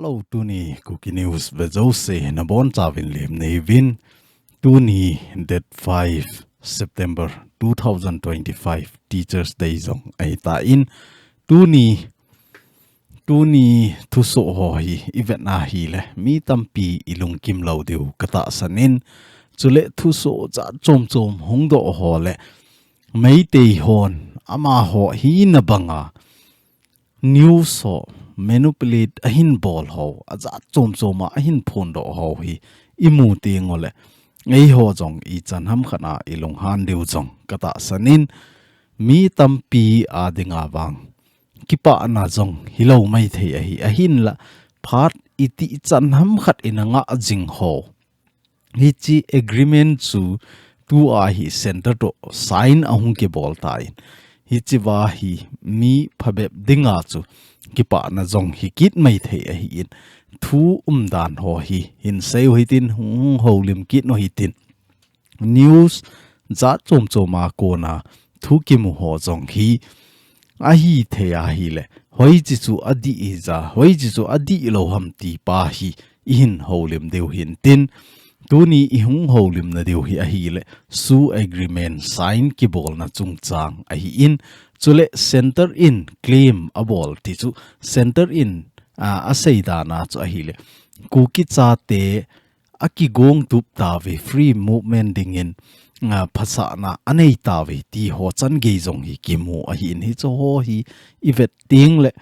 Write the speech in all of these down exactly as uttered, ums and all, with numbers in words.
Hello, tuni Kuki News ve jouse nabonchauvin lemna neiyuvin. Tuni date five September two thousand twenty-five Teachers Day jong ahitan. Tuni, tuni thusoh ho hi ivet ahile mi tampi ilungkim lou diu katahsan in. Chule thusoh jat chom chom hungdoh ho le Meitei hon amaho hina banga news ho manipulate ahin bol ho, ajat chom chom a ahin phondoh ho hi imu teng uleh, eiho jong ichan hamkhat a ilunghan diu jong katahsan in, mi tampi a dinga vang kipana jong hilou maithei ahi, ahinla phat iti chan hamkhat in angah jing ho. Hiche agreement chu tua hi center toh sign ahung kibol tan. Hichea hi mi phabep dinga chu kipana jong hikit maithei ahin. Thu umdan ho hi hinsei u hitin, hung houlim kit u hitin. News jat chom chom a kona thu kimu ho jong hi ahithei ahile, hoiche chu adih hija, hoiche chu adihlou ham ti pa hi ihin houlim diu hintin. Tuni ihung houlimna diu hi ahile, SoO agreement sign kibolna chungchang ahin. Chule center in claim abol ti chu, center in, a, asei dan a chu ahile, Kuki chate akigong tup tauve, free movement dingin, a, phasahna anei tauve ti ho changei jong hi kimu ahin. Hiche ho hi ivet teng le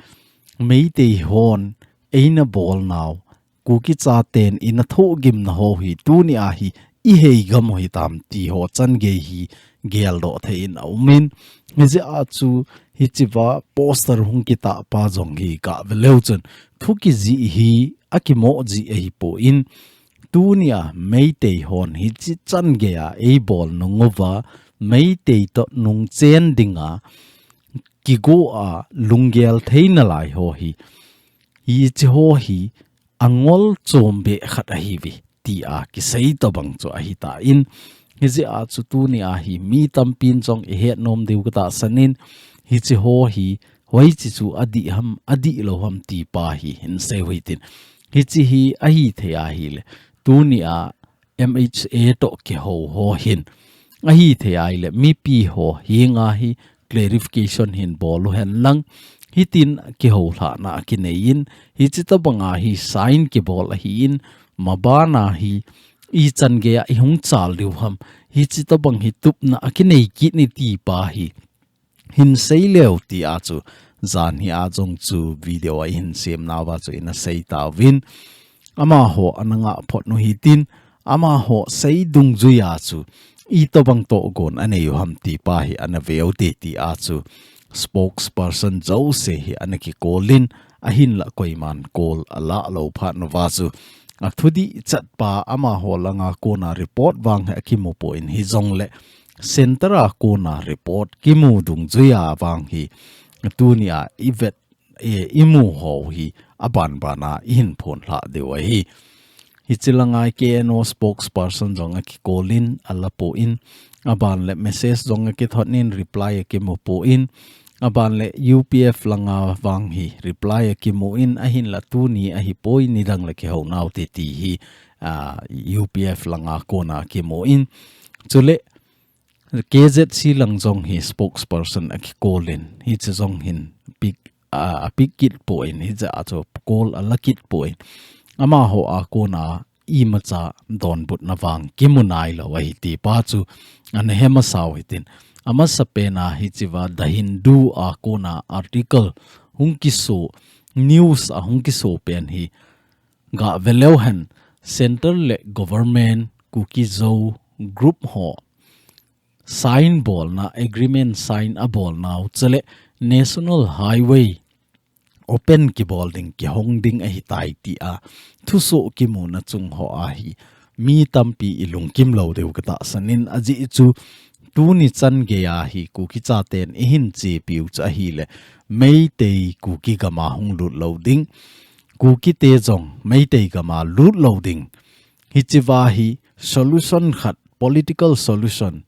Meitei hon eina bolnau, Kuki chaten ina thohgimna ho hi tuni a hi ihei gam u hitam ti ho changei hi geldoh thei in aumin. Hijeh a chu hichea poster hung kitah pa jong hi gah ve leu chun thu kijih hi akimoh jih ahipon, tuni a Meitei hon hiche changei a eibol nung uva, Meitei toh nungchen dinga kigo a lunggel theina lai ho hi, hiche ho hi angol chom beh khat ahiuve tia kisei tobang chu ahitan. Hijeh a chu tuni a hi mi tampin jong ihet nom diu katahsan in, hiche ho hi hoiche chu adih ham, adihlou ham ti pa hi hinsei u hitin. Hiche hi ahithei ahile, tuni a M H A toh kihou ho hin, ahithei ahile, mipi ho henga hi clarification hin bol u hen lang, hitin kihoulhahna akinei in, hiche tobanga hi sign kibol ahin, mabana hi ichan geiya ihung chal diu ham, hiche tobang hi tupna akinei kit ni ti pa hi hinsei leu tia chu, jan hi a jong chu video a ihin semnauva chu ina sei tauvin. Amaho ana ngah phot u hitin, amaho sei dungjuia chu itobang togon anei u ham ti pa hi ana ve u hite tia chu spokesperson jouse hi ana kikol in, ahinla koiman call alah lou phat uva chu athudih chat pa amaho langa kona report vang hi akimu poi, hijongle center a kona report kimu dungjuia vang hi tuni a ivet, e, imu ho hi aban ban a ihin phondoh diu ahi. Hiche langa K N O spokesperson jong akikol in ala poi, aban le message jong akithot in reply akimu poi, aban le U P F langa vang hi reply akimu in, ahinla tuni ahipoi, nidang le kihou nau hite ti hi, a, U P F langa kona kimu in. Chule K Z C lang jong hi spokesperson akikol in, hiche jong hin pick, a, a pick kit poi, hijeh a chu call ala kit poi. Amaho a kona imacha donbutna vang kimu nailou ahi ti pa chu ana he masa u hitin. Amasapen a hichea The Hindu a kona article hung kiso, news a hung kiso pen hi gah ve leu hen, center le government, Kuki Zo group ho sign bolna, agreement sign abolnau, chule National Highway open kibol ding, kihong ding ahitai tia thusoh kimuna chung ho a hi mi tampi ilungkim lou diu katahsan in, ajeh chu tuni chan geiya hi Kuki chaten ihin chepiu chu ahile, Meitei Kuki gama hung lut lou ding, Kukite jong Meitei gama lut lou ding. Hichea hi solution khat, political solution,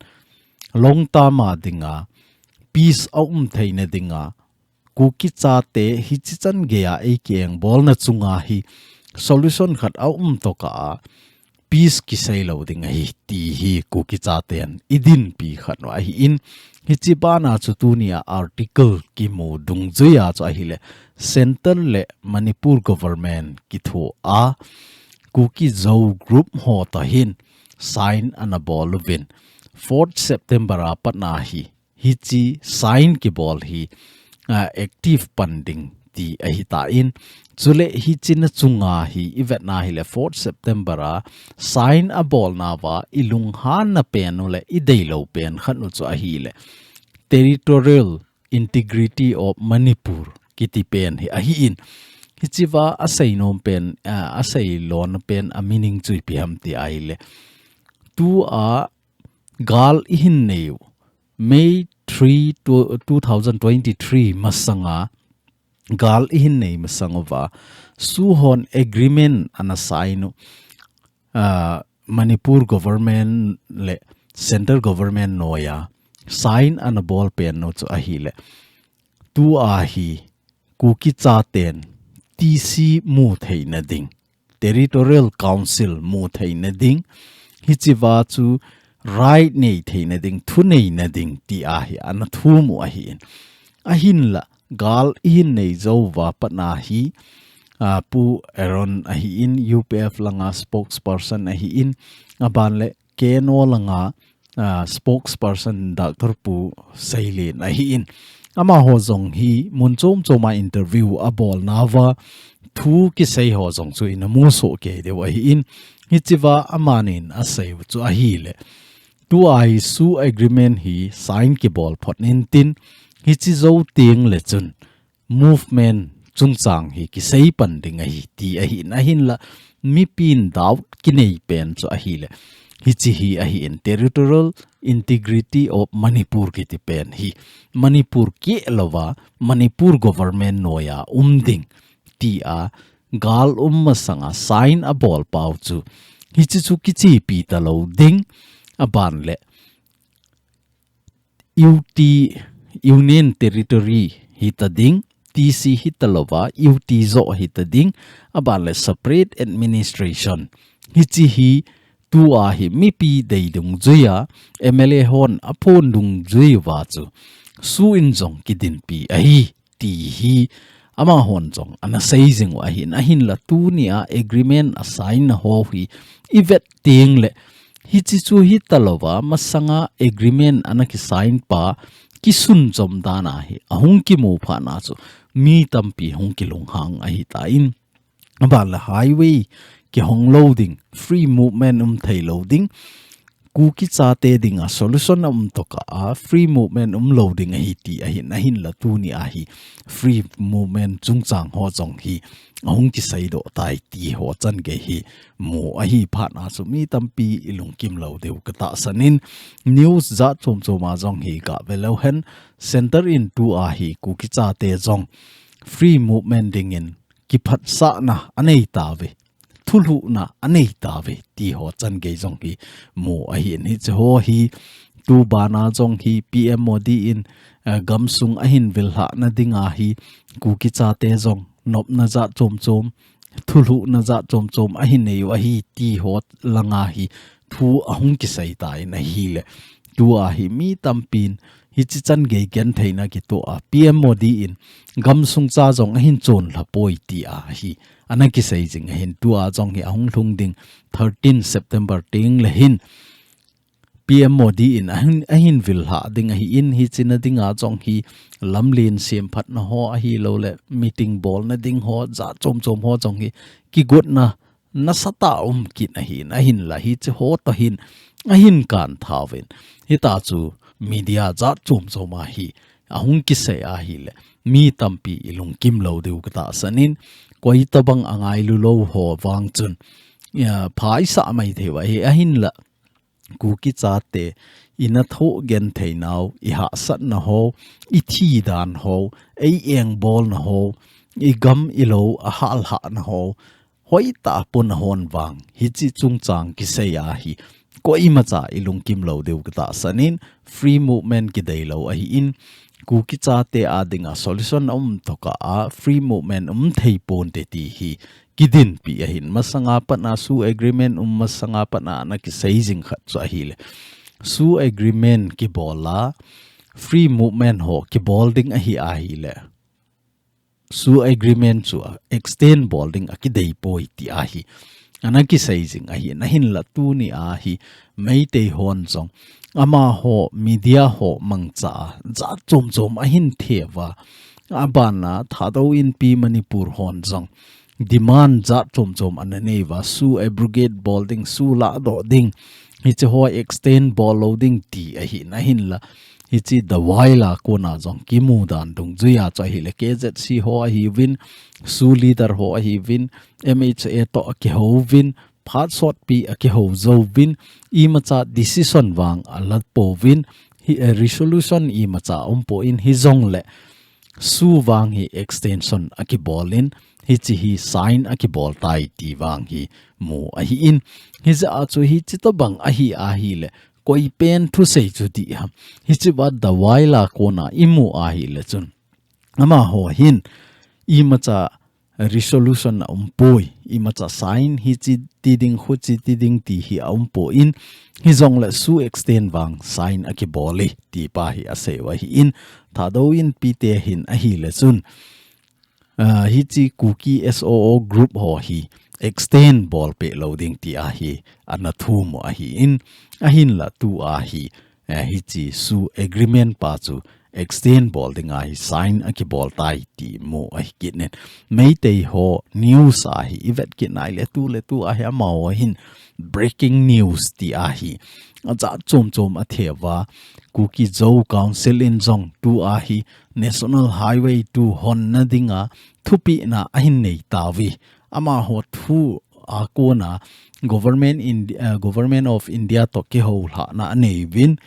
long term a dinga, peace aum theina dinga, Kuki chate hichi chan geiya eikiengbolna chunga hi solution khat aum tokah a peace kisei lou ding ahi ti hi Kuki chaten idinpi khat u ahin, hichi bana chu tunia article kimu dungjuia chu ahile, Centre le Manipur government kithoa Kuki Zo group ho toh hin sign ana bol uvin, fourth September a patna hi hichi sign kibol hi, ah, active pan ding ti ahitan, chule hichina chunga hi ivetna hile fourth September a sign abolnauva ilunghanna pen u le ideilou pen khat u chu ahile, territorial integrity of Manipur kiti pen hi ahin, hichiva aseinom pen, ah, aseilona pen a meaning chu ipi ham ti ahile, tua gal ihin neiu May three, two thousand twenty-three masanga gal ihin nei masang uva, SoO hon agreement ana sign u, ah, Manipur government le central government noiya sign ana bol pen u chu ahile, tua hi Kuki chaten T C mu theina ding, Territorial Council mu theina ding, hichiva chu right nei theina ding, thu neina ding ti ahi ana thum u ahin. Ahinla, gal ihin nei jouva patna hi, ah, Pu Aaron ahin, U P F langa spokesperson ahin, aban le K N O langa, ah, spokesperson Doctor Pu Seilen ahin. Amaho jong hi mun chom choma interview abolnauva thu kisei ho jong chu ina musoh kei diu ahin. Hichiva amanin asei u chu ahile, tua hi SoO agreement hi sign kibol phot intin, hichi jou teng le chun movement chungchang hi kisei pan ding ahi ti ahin, ahinla mipin doubt kinei pen chu ahile, hichi hi ahin, territorial integrity of Manipur kiti pen hi Manipur keh louva Manipur government noiya um ding tia gal um masanga sign abol pau chu, hichi chu kichepi talou ding, aban le U T, Union Territory hita ding, T C hita louva, U T joh hita ding, aban le separate administration. Hichi hi tua hi mipi dei dungjuia, M L A hon aphon dungjuiuva chu, SoO in jong kidinpi ahi ti hi amahon jong ana sei jing u ahin, ahinla tunia agreement a sign na ho hi ivet teng le, hichi chu hita louva, masanga agreement ana kisign pa kisun chom dan ahi, ahung kimu phat na chu mi tampi hung kilunghang ahitan, aban le highway kihong lou ding, free movement um thei lou ding, Kuki chate dinga solution aum tokah a free movement um lou ding ahi ti ahin, ahinla tunia hi free movement chungchang ho jong hi ahung kisei doh tai ti ho chan gei hi mu ahi phat na chu mi tampi ilungkim lou diu katahsan in, news jat chom choma jong hi gave leu hen, centre in tua hi Kuki chate jong free movement dingin kiphatsahna anei tauve, thulhuhna anei tauve ti ho chan gei jong hi mu ahin, hichi ho hi tubana jong hi P M Modi in, eh, gamsung ahin vil lhahna dinga hi Kuki chate jong nopna jat chom chom, thulhuhna jat chom chom ahin nei u ahi ti ho langa hi thu ahung kisei tan ahile, tua hi mi tampin hichi chan gei gentheina kitoh a, P M Modi in gamsung cha jong ahin chon lha poi ti ahi ana kisei jing ahin, tua jong hi ahung lhung ding thirteen September teng le hin P M Modi in ahin, ahin vil lha ding ahin, hichina dinga jong hi lamlen semphatna ho ahilou le meeting bolna ding ho jat chom chom ho jong hi kigotna nasatah a um kit ahin, ahinla hichi ho toh hin ahin kan thauvin, hita chu media jat chom choma hi ahung kisei ahile mi tampi ilungkim lou diu katahsan in, koi tabang angailu lou ho vang chun, ya, pha isah mai thei u ahi, ahinla Kuki chate ina thoh genthei nau, ihahsatna ho, ithi dan ho, eiengbolna ho, igam ilou ahal hahna ho, hoitah a puna hon vang hichi chungchang kisei ahi, koimacha ilungkim lou diu katahsan in, free movement kidei lou ahin, Kuki chate a dinga solution a um tokah a free movement um thei ponte ti hi kidinpi ahin. Masanga pat a Suu agreement um masanga pat a ana kisei jing khat chu ahile, Suu agreement kibol a free movement ho kibol ding ahi ahile, Suu agreement chu a extend bol ding a kidei poi ti ahi. Ana kisei jing ahi, ahinla tuni a hi Meitei hon jong amaho media ho mangcha a jat chom chom ahin theva. Abana Thadou Inpi Manipur hon jong demand jat chom chom ana neiva, Suu abrogate bol ding, Suu ladoh ding, hiche ho extend bol lou ding ti ahi, ahinla hiche Dawai la kona jong kimu dan dungjuia chu ahile, K Z C ho ahiuvin, Suu leader ho ahiuvin, M H A toh akihouvin, phat sotpi akihou jouvin, imacha decision vang ala pouvin, hi, eh, resolution imacha umpon, hijongle Suu vang hi extension akibolin, hiche hi sign akibol tai ti vang hi mu ahin. Hijeh a chu hiche tobang ahi ahile, koipen thusei chu dih ham. Hicheva Dawai la kona imu ahile chun, amaho hin imacha resolution a umpoi, imacha sign hiche ti ding, huche ti ding ti hi aumpon, hijongle Suu extend vang sign akibol e ti pa hi asei u ahin. Thadou Inpi te hin ahile chun, ah, hiche Kuki S O O group ho hi extend bol peh lou ding ti ahi, ana thum u ahin, ahinla tu ahi, eh, hiche Suu agreement pa chu extend bol ding ahi, sign akibol tai ti mu ahi kit in. Meitei ho news ahi, ivet kit nai le tu le tu ahi, amaho hin breaking news ti ahi. Ajat chom chom atheva, Kuki Zo Council in jong tu ahi, National Highway two honna dinga thupina ahin nei tauve. Amaho thu a kona Government Indi-, eh, Government of India toh kihoulhahna aneiyuvin,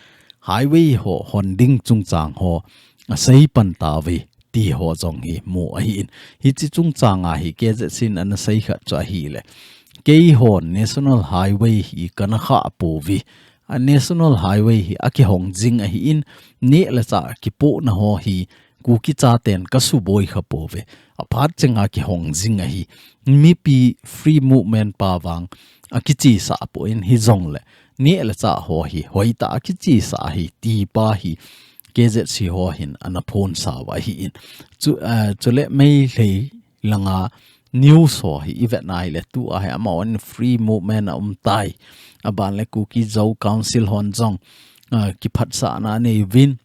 highway ho hon ding chungchang ho asei pan tauve ti ho jong hi mu ahin. Hiche chungchang a hi K Z C in ana sei khat chu ahile, keihon National Highway hi kana khah pouve. A National Highway hi akihong jing ahin, neh le chah kipohna ho hi Kuki chaten kasuboi kha pouve. Aphat chenga kihong jing ahi. Mipi free movement pa vang akichesah pon, hijongle neh le chah ho hi hoitah a kichesah ahi ti pa hi K Z C ho hin ana phonsah u ahin. Chu, eh, chule Meitei langa news ho hi ivet nai le tu ahi, amahon free movement aum tai. Aban le Kuki Zo Council hon jong, ah, kiphatsahna aneiyuvin,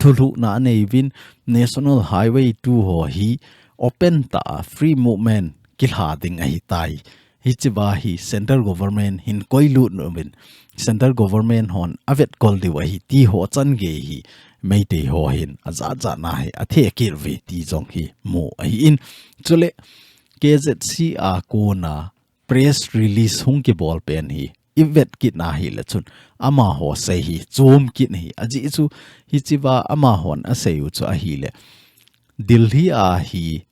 thulhuhna aneiyuvin, National Highway two ho hi open tah a free movement kilha ding ahitai. Hicheva hi Central Government hin koilut uvin, Central Government hon avetkol diu ahi ti ho changei hi Meitei ho hin ajat jat na hi athei kit uve ti jong hi mu ahin. Chule K Z C a kona press release hung kibol pen hi ivet kit nai le chun, amaho sei hi chom kit ahi. Ajeh chu hicheva amahon asei u chu ahile, Delhi a hi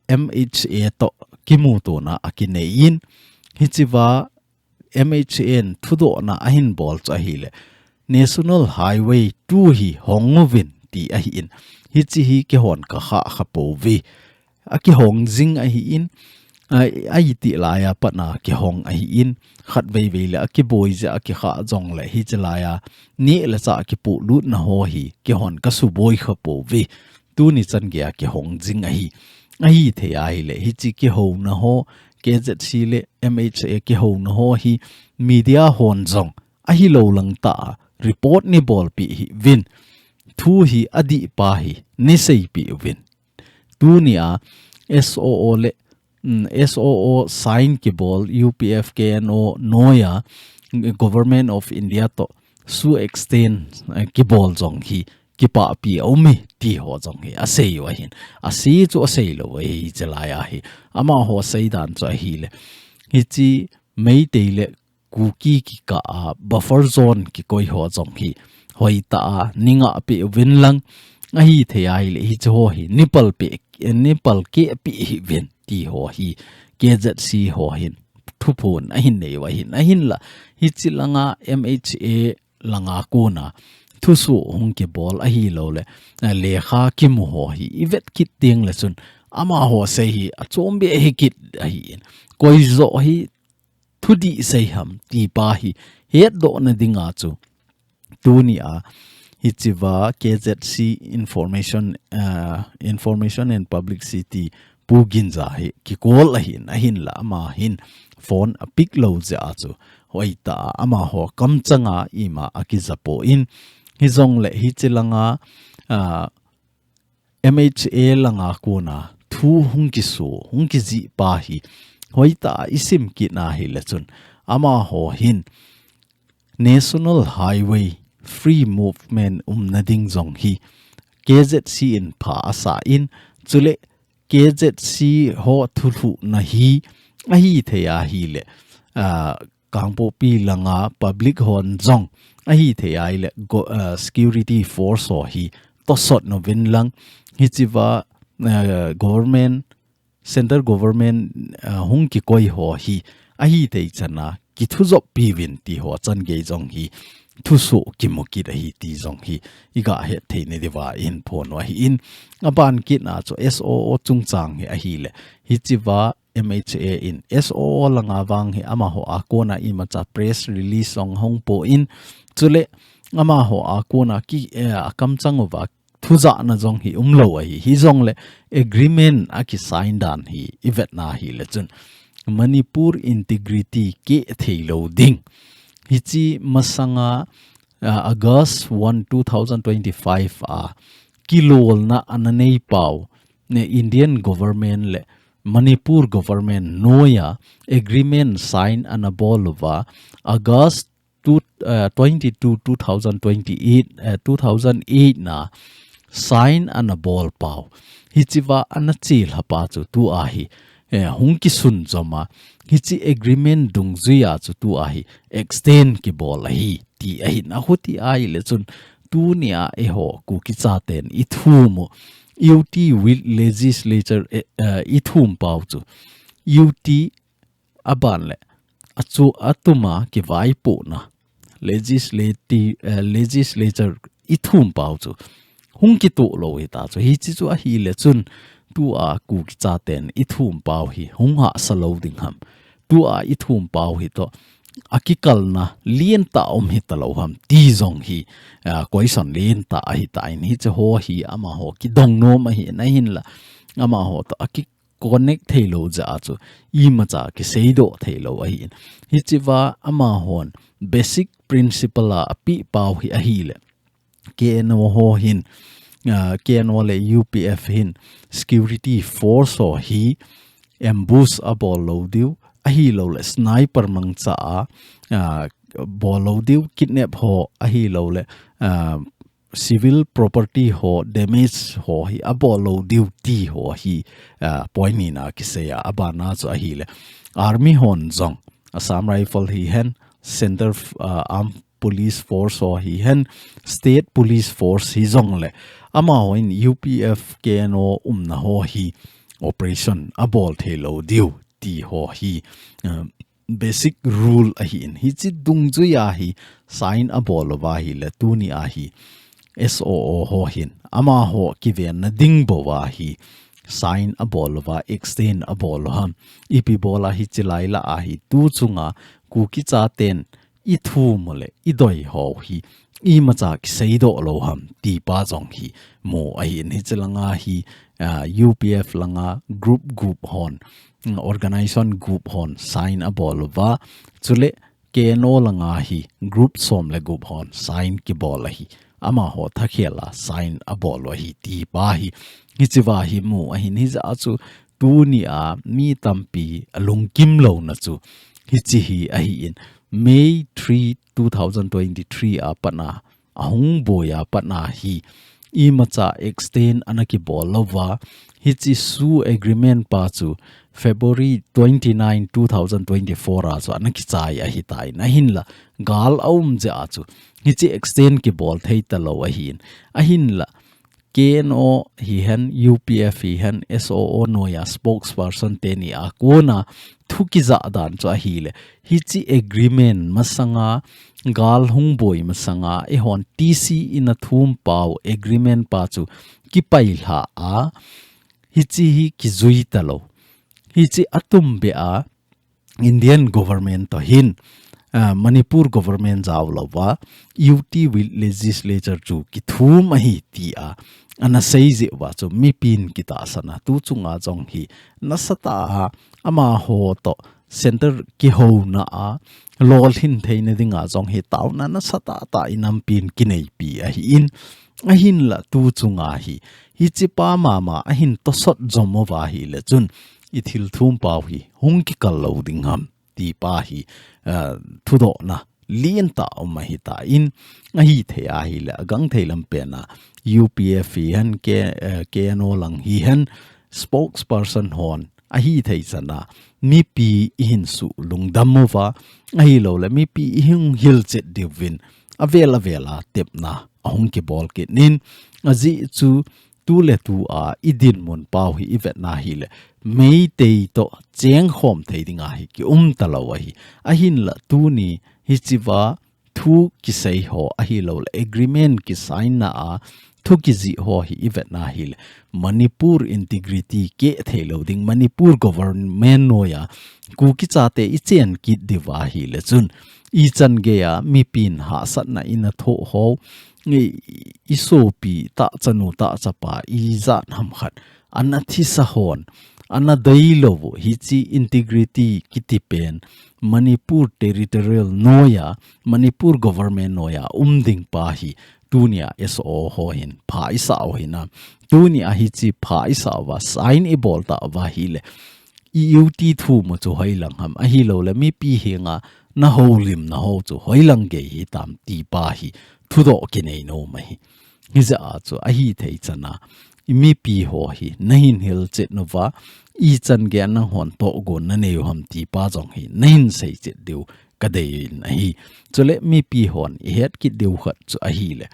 M H A toh kimutona akinei in, hicheva M H A in thudohna ahin bol chu ahile, National Highway two hi hong uvin ti ahin. Hiche hi keihon kakhah kha pouve. Akihong jing ahin, a, a itih laiya pat a kihong ahin, khatvei vei le akiboi jeh a kikhah jongle hiche laiya neh le chah kipohlutna ho hi keihon kasuboi kha pouve. Tuni changei a kihong jing ahi. Ahithei ahile, hiche kihouna ho, K Z C le M H A kihouna ho hi media hon jong ahilou lang tah a report neibolpeh hih uvin. Thu hi adih pa hi neiseipeh uvin. Tunia S O O le, mm, S O O sign kibol U P F K N O noiya Government of India toh Suu extend, eh, kibol jong hi kipahpi aume ti ho jong hi asei u ahin. Asei chu asei lou ahi, hiche laiya hi. Amaho seidan chu ahile, hiche Meitei le Kuki kikah a buffer zone kikoi ho jong hi hoitah a neingahpeh uvin lang, ahithei ahile hiche ho hi neipalpeh, neipalkehpeh hih uvin ti ho hi K Z C ho hin thuphon ahin nei u ahin. Ahinla hiche langa M H A langa kona thusoh hung kibol ahilouleh, eh, lekha kimu ho hi i vet kit ding le chun amaho sei hi achom beh hi kit ahi in. Koi joh hi thudih sei ham ti pa hi hetdohna dinga chu tunia hichea K Z C Information, ah, Information and Publicity Pu Ginza hi kikol ahin, ahinla ama hin phone a pick lou jeh a chu hoitah a amaho kamchanga ima akija poi. Hijongle hiche langa, ah, M H A langa kona thu hung kiso, hung kijih pa hi hoitah a i sim kit na hile chun amaho hin National Highway Free Movement umna ding jong hi K Z C in pha asah in, chule K Z C ho thulhuhna hi ahithei ahile, ah, Kangpokpi langa public hon jong ahithei ahile go-, ah, security force ho hi tosot nouvin lang hichea, ah, government, central government, ah, hung kikoi ho hi ahithei chana kithujoppi uvin ti ho changei jong hi thusoh kimu kit ahi ti jong hi i gahet thei na diuva i hin phon u ahi in. Aban kit na chu S O O chungchang hi ahile, hichea M H A in S O O langa vang hi amaho a kona imacha press release jong hung poi, chule amaho a kona ki, eh, akamchang uva thujahna jong hi umlou ahi. Hijongle agreement akisign dan hi i vet na hile chun Manipur integrity keh thei lou ding. Hiche masanga, ah, August one, two thousand twenty-five a kilolna ana nei pau ne Indian government le Manipur government noiya agreement sign ana bol uva August two, uh, twenty-two, two thousand twenty-eight, uh, two thousand eight na sign ana bol pau. Hichea ana chilha pa chu tua hi, eh, hung kisun joma. Hiche agreement dungjuia chu tua hi extend kibol ahi ti ahin, ahuti ahile chun tunia eiho Kuki chaten i thum u U T with legislature, eh, eh, i thum pau chu U T aban le achu atuma kivaipohna legislati-, eh, legislature i thum pau chu hung kitoh lou hita chu. Hiche chu ahile chun tua Kuki chaten i thum pau hi hung hahsa lou ding ham, tua i thum pau hi toh akikalna lentah um hita lou ham ti jong hi, ah, question lentah ahitan, hiche ho hi amaho kidong nom ahi, ahinla amaho toh aki connect thei lou jeh a chu imacha kiseidoh thei lou ahi in. Hichea amahon basic principle a apeh pau hi ahile, K N O ho hin, ah, K N O le U P F hin security force ho hi ambush abol lou diu, ahilouleh sniper mangcha a, ah, bol lou diu, kidnap ho ahilouleh, ah, civil property ho damage ho hi abol lou diu ti ho hi, ah, point ni na kisei a, abana chu ahile army hon jong Assam Rifle hihen, Central, ah, Armed Police Force ho hihen, State Police Force hijongle amahon U P F K N O umna ho hi operation abol thei lou diu ti ho hi, ah, basic rule ahi in. Hiche dungjuia hi sign abol uva ahile tunia hi S O O ho hin amaho kivenna ding bouva hi sign abol uva extend abol u ham. Ipi bola hiche lai lah a hi tu chunga Kuki chaten i thum u le i doi ho hi imacha kiseidoh lou ham ti pa jong hi mu ahi in. Hiche langa hi, ah, U P F langa group group hon, mm, organization group hon sign abol uva, chule K N O langa hi group som le gup hon sign kibol ahi. Amaho thakhel a sign abol u ahi ti pa hi. Hichea hi mu ahin, hijeh a chu tunia mi tampi alungkim louna chu hiche hi ahi in. May three, two thousand twenty-three a pat a ahung boi a pat a hi imacha extend ana kibol louva, hiche SoO agreement pa chu February twenty-nine, two thousand twenty-four a chu ana kichai ahitan, ahinla gal aum jeh a chu hiche extend kibol thei talou ahin, ahinla K N O hihen, U P F hihen, S O O noiya spokesperson teni a kona thu kijah dan chu ahile, hiche agreement masanga gal hung boi masanga eihon T C ina thum pau agreement pa chu kipailha a, hichi hi kijui talou. Hichi atumbeh a Indian government toh hin, ah, Manipur government jaolouva, U T legislature chu kithum ahi tia ana seijeh uva chu mipin kitahsan a, tu chunga jong hi nasatah a amaho toh center kihouna a lolhin theina dinga jong hi taona nasatah tah in amin kineipi ahin, ahinla tu chunga hi, hichipa mama ahin tosot jom uva ahile chun, i thilthum pau hi hung kikal lou ding ham, tipa hi, ah, thudohna lentah um ahitan, ahithei ahile, agangthei lampen a, U P F hihen, K-, eh, K N O lang hihen, spokesperson hon, ahithei chan a, mipi ihin sulungdam uva, ahilouleh, mipi ihung hilchet diuvin, avel avel a tepna ahung kibol kit in, ajeh chu tuletua idinmun pau hi ivetna ahile, Meitei toh chengkhom thei dinga hi kium talou ahi. Ahinla tuni hichiva thu kisei ho ahilouleh agreement kisign na a thu kijih ho hi ivetna ahile, Manipur integrity keh theilou ding, Manipur government noiya Kuki chate ichen kit diuva ahile chun, ichan geiya mipin hahsatna ina thoh ho, i, isopi tah chanu tah chapa ijat ham khat ana thisa hon, ana deilou u hichi integrity kitipen Manipur territorial noiya, Manipur government noiya um ding pa hi tunia S O hon pha isah u ahin, tunia hichi pha isah uva sign ibol tauva ahile, i U T thum u chu hoilang ham, ahilouleh mipi henga nahoulimna ho chu hoilang gei hitam tipa hi thudoh kinei nom ahi. Hijeh a chu ahithei chan a, i mipi ho hi nahin hilchet nauva, ichan geiya nanghon tohgon nanei u ham tipa jong hi nahin seichet diu kadei in ahi. Chule mipi hon ihet kit diu khat chu ahile,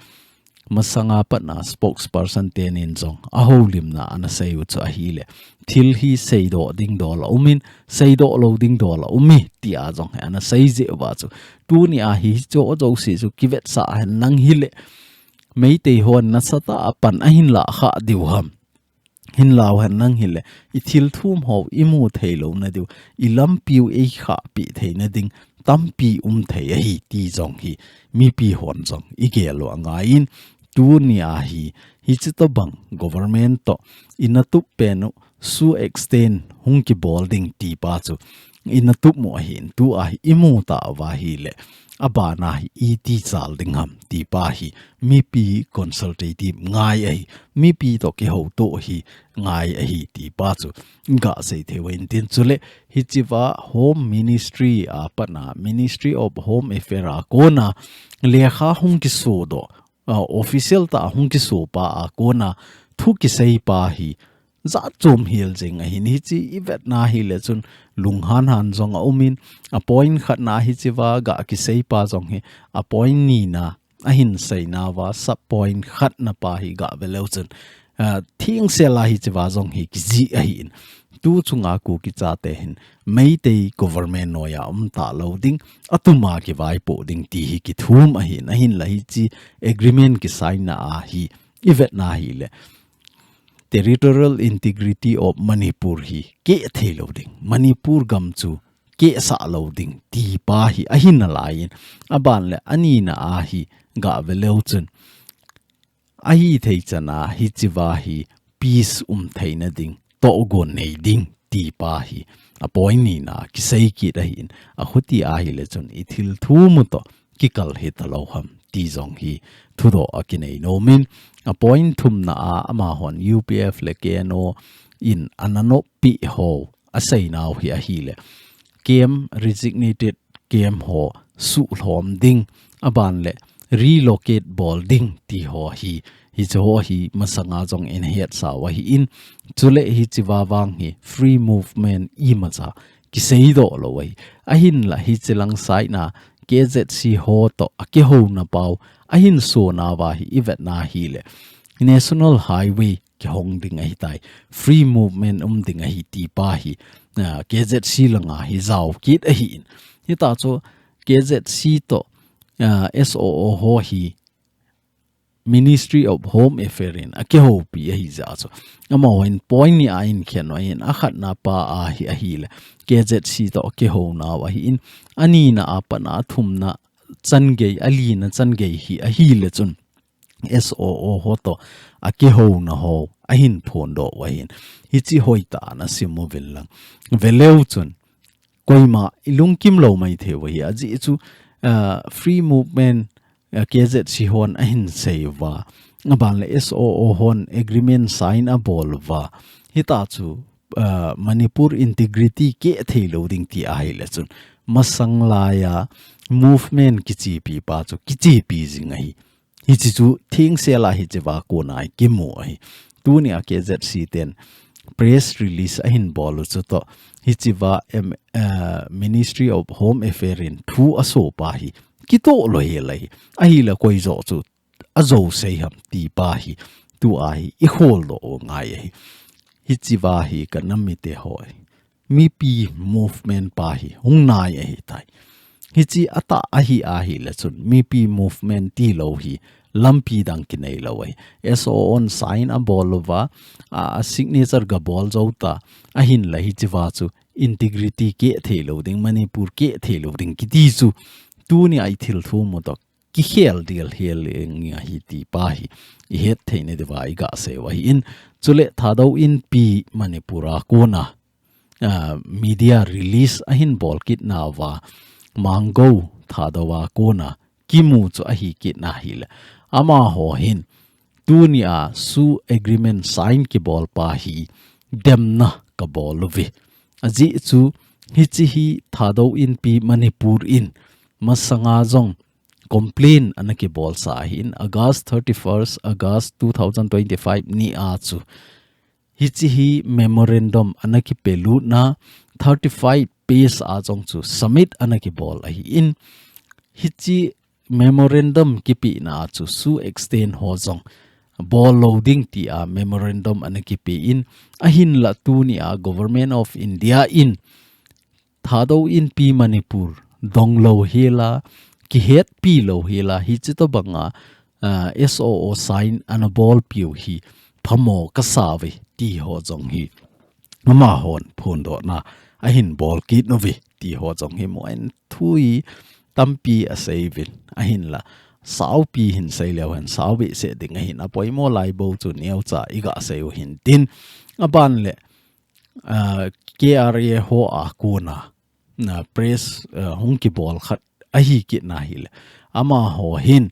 masanga pat a spokesperson tenin jong ahoulimna ana sei u chu ahile, thil hi seidoh ding dol aumin, seidoh lou ding dol aum e, tia jong hi ana seijeh uva chu, tunia hiche jouse chu kivetsah hen lang hile, Meitei hon nasatah a pan ahin lahkhah diu ham, hinlah hen lang hile, i thilthum ho imu theilou nadiu, i lampiu eikhahpeh theina ding tampi um thei ahi ti jong hi mipi hon jong igel u angaiyin, tunia hi, hichi tobang government toh ina tup pen u, SoO extend hung kibol ding tipa chu ina tup u ahin, tua hi imu tauva ahile, abana hi iti chal ding ham tipa hi mipi consultative ngai ahi, mipi toh kihoutoh hi ngai ahi tipa chu gasei thei u ahin, chule hichiva Home Ministry a pat a, Ministry of Home Affairs a kona lekha hung kisodoh, ah, official tah a hung kisopa a kona thu kiseipa hi jat chom hel jeng ahin, hichi ivetna ahile chun lunghan han jong aumin, a point khatna hichiva ga kiseipa jong hi a point nina ahin seinauva sub point khatna pa hi gave leu chun, ah, thengsel a hichiva jong hi kijih ahin, tu chunga Kuki chate hin Meitei government noiya um talou ding, atuma kivaipoh ding ti hi kithum ahin, ahinla hichi agreement kisign na a hi ivetna ahile, territorial integrity of Manipur hi keh theilou ding, Manipur gam chu kehsah lou ding tipa hi ahi nalaiyin, aban le anina a hi gave leu chun, ahithei chan a hichiva hi peace um theina ding, tohgon nei ding tipa hi a point nina kisei kit ahin, akhuti ahile chun i thilthum u toh kikal hitalou ham ti jong hi thudoh akinei nomin, a point thumna a amahon U P F le K N O in ana noppeh ho aseinau hi ahile, camp, resignated camp ho suhlhom ding, aban le relocate bol ding ti ho hi, hiche ho hi masanga jong in hetsau ahin, chule hichiva vang hi free movement imacha kiseidoh lou ahi. Ahinla hichilang saina K Z C ho toh akihouna pau ahin sonauva hi ivetna ahile, National Highway kihong ding ahitai, free movement um ding ahi tipa hi, ah, K Z C langa hi jao kit ahin. Hitachu K Z C toh uh, S O O ho hi Ministry of Home Affairs in akihoupi ahi jeh chu. Amahon point ni a ahin khen u ahin, akhatna pa a hi ahile K Z C toh akihouna u ahin, anina a pat a athumna changei, alina changei hi ahile chun S O O ho toh akihouna ho ahin phondoh u ahin. Hichi hoitah a na sim uvin lang. Veleu chun, koima ilungkim lou maithei u ahi. Ajeh chu, ah, free movement, ah, K Z C hon ahin sei uva. Aban le S O O hon agreement sign abol uva. Hita chu, ah, Manipur integrity keh thei lou ding ti ahile chun, masang laiya movement kichepi pa chu kichepi jing ahi. Hichi chu thengsel a hichi va kona kimu ahi. Tuni a K Z C ten press release ahin bol u chu toh, hichi va em, eh, Ministry of Home Affairs in thu aso pa hi kitoh lou hel ahi. Ahile koi joh chu ajo sei ham ti pa hi, tua hi i holdoh u ngai ahi. Hichi va hi ka nam mite ho ahi. Mipi movement pa hi hung nai ahitai. Hichi atah ahi ahile chun, Mipi movement tilou hi lampi dang kinei lou ahi. S O O hon sign abol uva, a, a signature gabol jou ta, ahinla hichi va chu integrity keh thei lou ding, Manipur keh thei lou ding kiti chu, tuni a i thil thu mu toh kikhel ding hel ahi ti pa hi i het thei na diuva i ga sei u ahin. Chule Thadou Inpi Manipur a kona, ah, media release ahin bol kit nauva, Mangou Thadou a kona kimu chu ahi kit na ahile, amaho hin tuni a SoO agreement sign kibol pa hi demna kabol uve. Ajeh chu hichi hi Thadou Inpi Manipur in masanga jong complain ana kibol sa ahin, August thirty-first, August two thousand twenty-five ni a chu hichi hi memorandum ana kipelut na, thirty-five page a jong chu submit ana kibol ahin, hichi memorandum kipehna a chu SoO extend ho jong bol lou ding ti a memorandum ana kipe in, ahinla tuni a Government of India in Thadou Inpi Manipur dong lou hel a, kihetpi lou hel a, hichi tobang a, ah, SoO sign ana bolpiu hi phamo kasa uve ti ho jong hi amahon phondohna ahin bol kit uve ti ho jong hi mu in, thu hi tampi asei uvin, ahinla saopi hin sei leu hen sao behseh ding ahin, apoimo lai bou chu neocha i ga sei u hintin, aban le, ah, K R A ho a kona, ah, press, ah, hung kibol khat ahi kit na ahile, amaho hin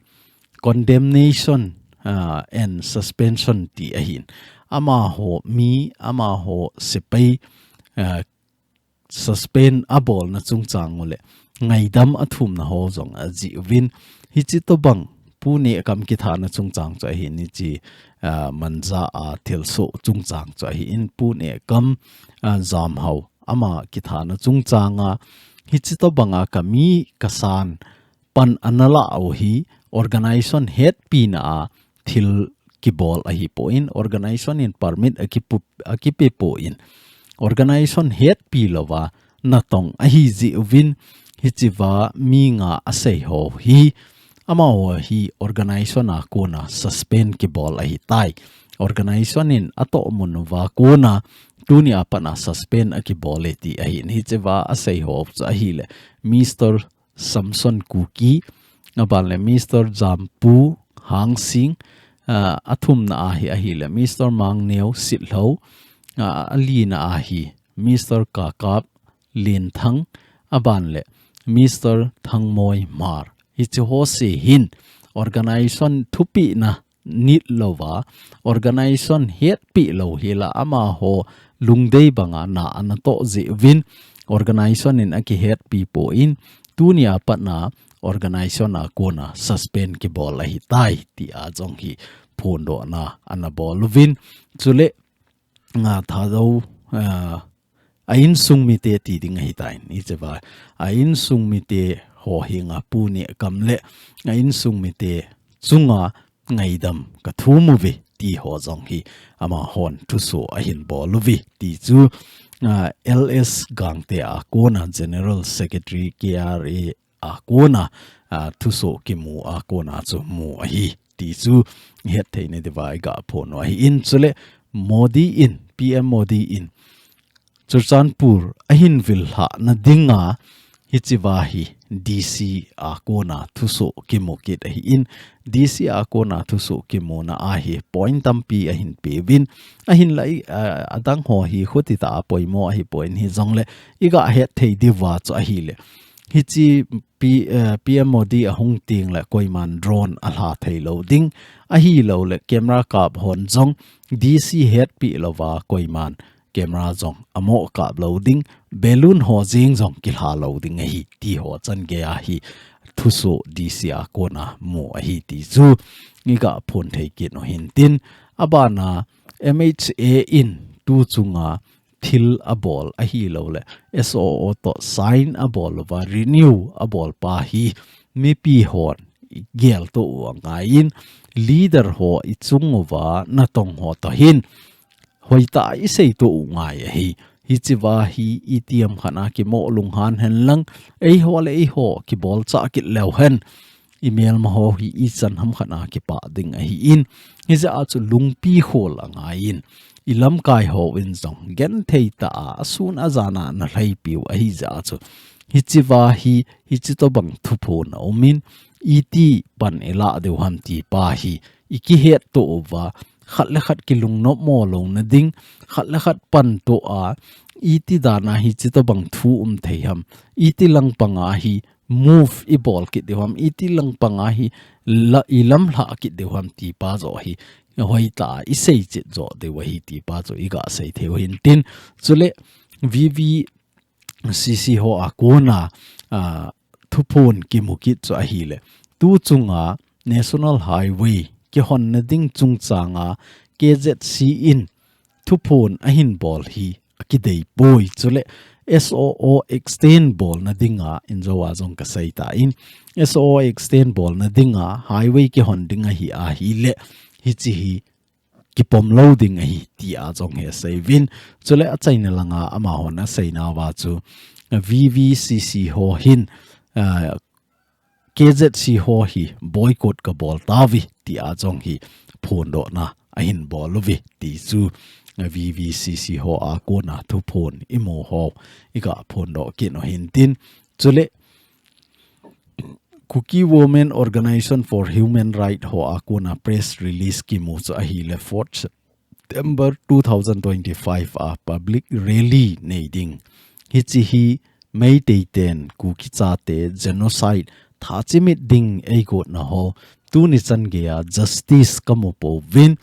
condemnation, ah, and suspension ti ahin, amaho mi, amaho sepai, ah, suspend abolna chungchang u le ngaidam athumna ho jong ajih uvin, hichi tobang Pu Nehkam kithana chungchang chu ahin, hichi, ah, Manja a thilsoh chungchang chu ahin, Pu Nehkam, ah, Jamhao ama kithana chungchang a, hichi tobang a ka mi ka san pan ana la u hi organization hetpina a thil kibol ahipoi, organization in permit akipu-, akipe poi, organization hetpi louva natong ahi jeh uvin, hichi va mi nga asei ho hi, amaho hi organization a kona suspend kibol ahitai. Organization in atohmun uva kona tuni a pat a suspend akibol e ti ahin, hichi va asei ho chu ahile Mister Samson Kuki, aban le Mister Jampu Hangsing, ah, athumna a hi ahile Mister Mangneo Sitlhou, ah, alina a hi Mister Kakap Linthang, aban le Mister Thangmoi Hmar. Hichi ho se hin organization thupina nit louva, organization hetpi lou hel a amaho lungdei banga na ana toh jeh uvin, organization in akihetpi poi, tuni a pat a organization a kona suspend kibol ahitai ti a jong hi phondohna ana bol uvin. Chule, ah, Thadou, ah, a insung mite ti ding ahitai, hichi va a insung mite ho henga Pu Nehkam le a insung mite chunga ngaidam ka thum uve ti ho jong hi amahon thusoh ahin bol uve ti chu, ah, L S Gangte a kona General Secretary K R A a kona, a, thusoh kimu a kona chu mu ahi ti chu hetthei na diuva iga phon u ahin. Chule Modi in, P M Modi in Churachandpur ahin vil lhah na dinga hichea hi D C a kona thusoh kimu kit ahin, D C a kona thusoh kimuna a hi point tampi ahin peuvin, ahinla i, a, adang ho hi khuti tah a poimo ahipoi, hijongle iga hetthei diuva chu ahile hiche P, eh, P M Modi ahung tengle koiman drone alha thei lou ding, ahilouleh camera kap hon jong D C hetpi louva koiman camera jong amo kap lou ding, balloon ho jeng jong kilha lou ding ahi ti ho chan gei a hi thusoh D C a kona mu ahi ti chu iga phon thei kit u hintin, abana M H A in tu chunga thil abol ahilouleh S O O toh sign abol uva renew abol pa hi mipi hon igel to u angaiyin, leader ho ichung uva natong ho toh hin hoitah a isei to u ngai ahi. Hichea hi itiham khat a kimo lunghan hen lang, eiho le eiho kibolcha kit leu hen, imelma ho hi ichan ham khat a kipah ding ahin, hijeh a chu lungpi khol angaiyin, ilamkai hon jong genthei tah a asun ajan a nalhaipiu ahijeh a chu hichea hi hiche tobang thuphon aumin, iti pan ilah diu ham ti pa hi ikihet to uva, khat le khat kilungnop mo louna ding, khat le khat pan to a, iti dan a hiche tobang thu um thei ham, iti langpang a hi move ibol kit diu ham, iti langpang a hi la, ilamlhah kit diu ham ti pa joh hi hoitah a isei chet joh diu ahi ti pa chu iga sei thei u hintin, chule V V C C ho a kona, a, thuphon kimu kit chu ahile, tu chunga National Highway kihon na ding chungchanga K Z C in thuphon ahin bol hi akidei poi, chule S O O extend bol na dinga injo a jong kasei tan, S O O extend bol na dinga highway kihon ding ahi ahile, hiche hi kipom lou ding ahi, tia jong hi asei uvin. Chule achaina langa amahon asei nauva chu, V V C C ho hin, ah, K Z C ho hi boycott kabol tauve, tia jong hi phondohna ahin bol uve, ti chu V V C C ho a kona thuphon imu ho iga phondoh kit u hintin. Chule Kuki Women Organization for Human Rights ho a kona press release kimu chu ahile, fourth September two thousand twenty-five a public rally nei ding. Hiche hi Meitei ten Kuki chate genocide thachimit ding eigotna ho tuni chan geiya justice kamu pouvin,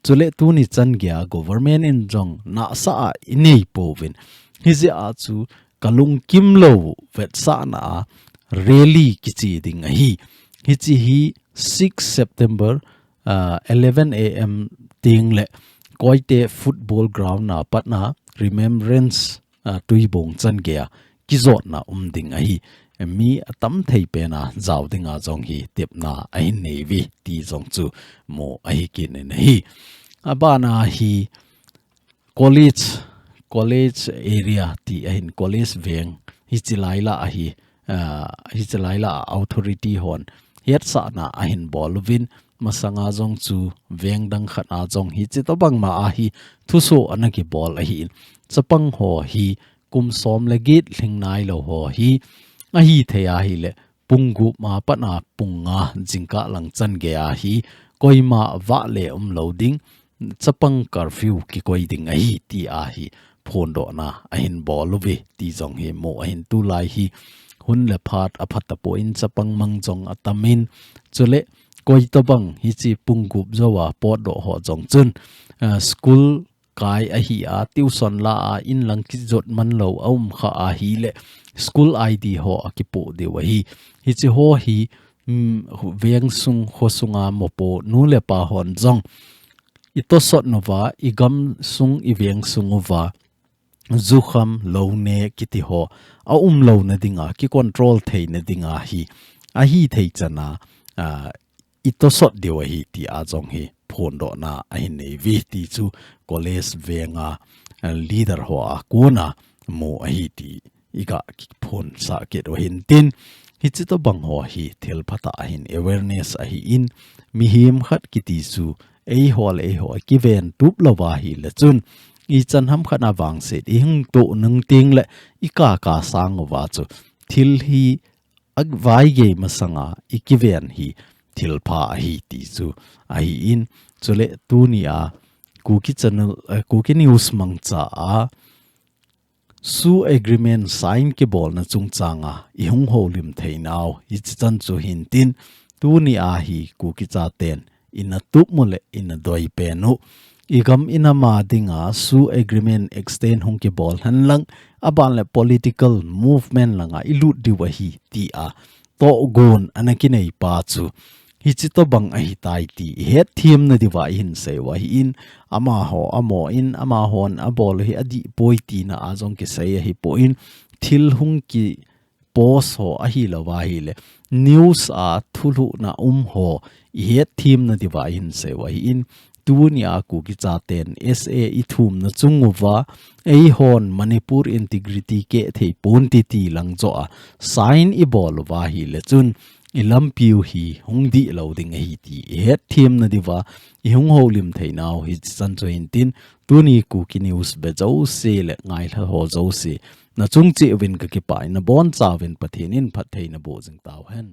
chule tuni chan geiya government in jong nahsah a inei pouvin. Hijeh a chu kalungkim lou vetsahna a rally kiche ding ahi. Hiche hi six September, ah, eleven A M tengle Koite football ground a patna Remembrance, ah, Tuibong chan geiya kijotna um ding ahi. Mi atam thei pena jao dinga jong hi tepna ahin nei uve ti jong chu mu ahi kit in ahi. Abana hi college, college area ti ahin, college veng hiche laila ahi, ah, hiche laila authority hon hetsahna ahin bol uvin, masanga jong chu veng dang khat a jong hiche tobang ma ahi thusoh ana kibol ahin, chapang ho hi kum som le get lhing nailou ho hi ahithei ahile, pung gup ma patna pung nga jingkah lang chan geiya hi koima vale umlou ding, chapang curfew kikoi ding ahi, tia hi phondohna ahin bol uve, ti jong hi mu ahin, tulai hi hun le phat aphat tapon chapang mang jong atamin, chule koi tobang hiche pung gup jouva potdoh ho jong chun, ah, school kai ahi a, tuition la a, in lang kijot man lou a um kha ahile, school I D ho akipoh diu ahi. Hiche ho hi, mm, veng sung, kho sunga mopo nu le pa hon jong itosot nauva, igam sung, iveng sung uva, jukham, loune kiti ho aum louna dinga, kicontrol theina dinga hi ahithei chana, ah, itosot diu ahi, tia jong hi phondohna ahin nei uve, ti chu college venga, ah, leader ho a kona mu ahi ti iga phonsah kit u hintin. Hichi tobang ho hi thil phatah ahin, awareness ahin, mihem khat kiti chu eiho le eiho akiven tup louva ahile chun ichan ham khat a vangset ihung toh nung teng le ikaka sang uva chu thil hi a vaigei masanga ikiven hi thilpha ahi ti chu ahin, chule tunia Kuki channel, eh, Kuki News mangcha a SoO agreement sign kibolna chungchanga ihung houlim theinau hichi chan chu hintin, tunia hi Kuki chaten ina tup u le ina doi pen u, igam inam a dinga SoO agreement extend hung kibol henlang, aban le political movement langa ilut diu ahi tia tohgon ana kinei pa chu hichi tobang ahitai ti ihet themna diuva ihin sei u ahin, amaho amo in, amahon abol hi adih poi tina a jong kisei ahipoi, thil hung ki post ho ahilouva ahile news a thulhuhna um ho ihet themna diuva ihin sei u ahin, tunia Kuki chaten SA ithumna chung uva eihon Manipur integrity keh thei ponte ti lang joh a sign ibol uva ahile chun ilampiu hi hung dihlou ding ahi ti ihet themna diuva ihung houlim theinau hichi chan chu hintin, tuni Kuki News ve jouse le ngailha ho jouse nachung cheh uvin kakipah in, nabonchauvin Pathen in phatthei naboh jing tauhen.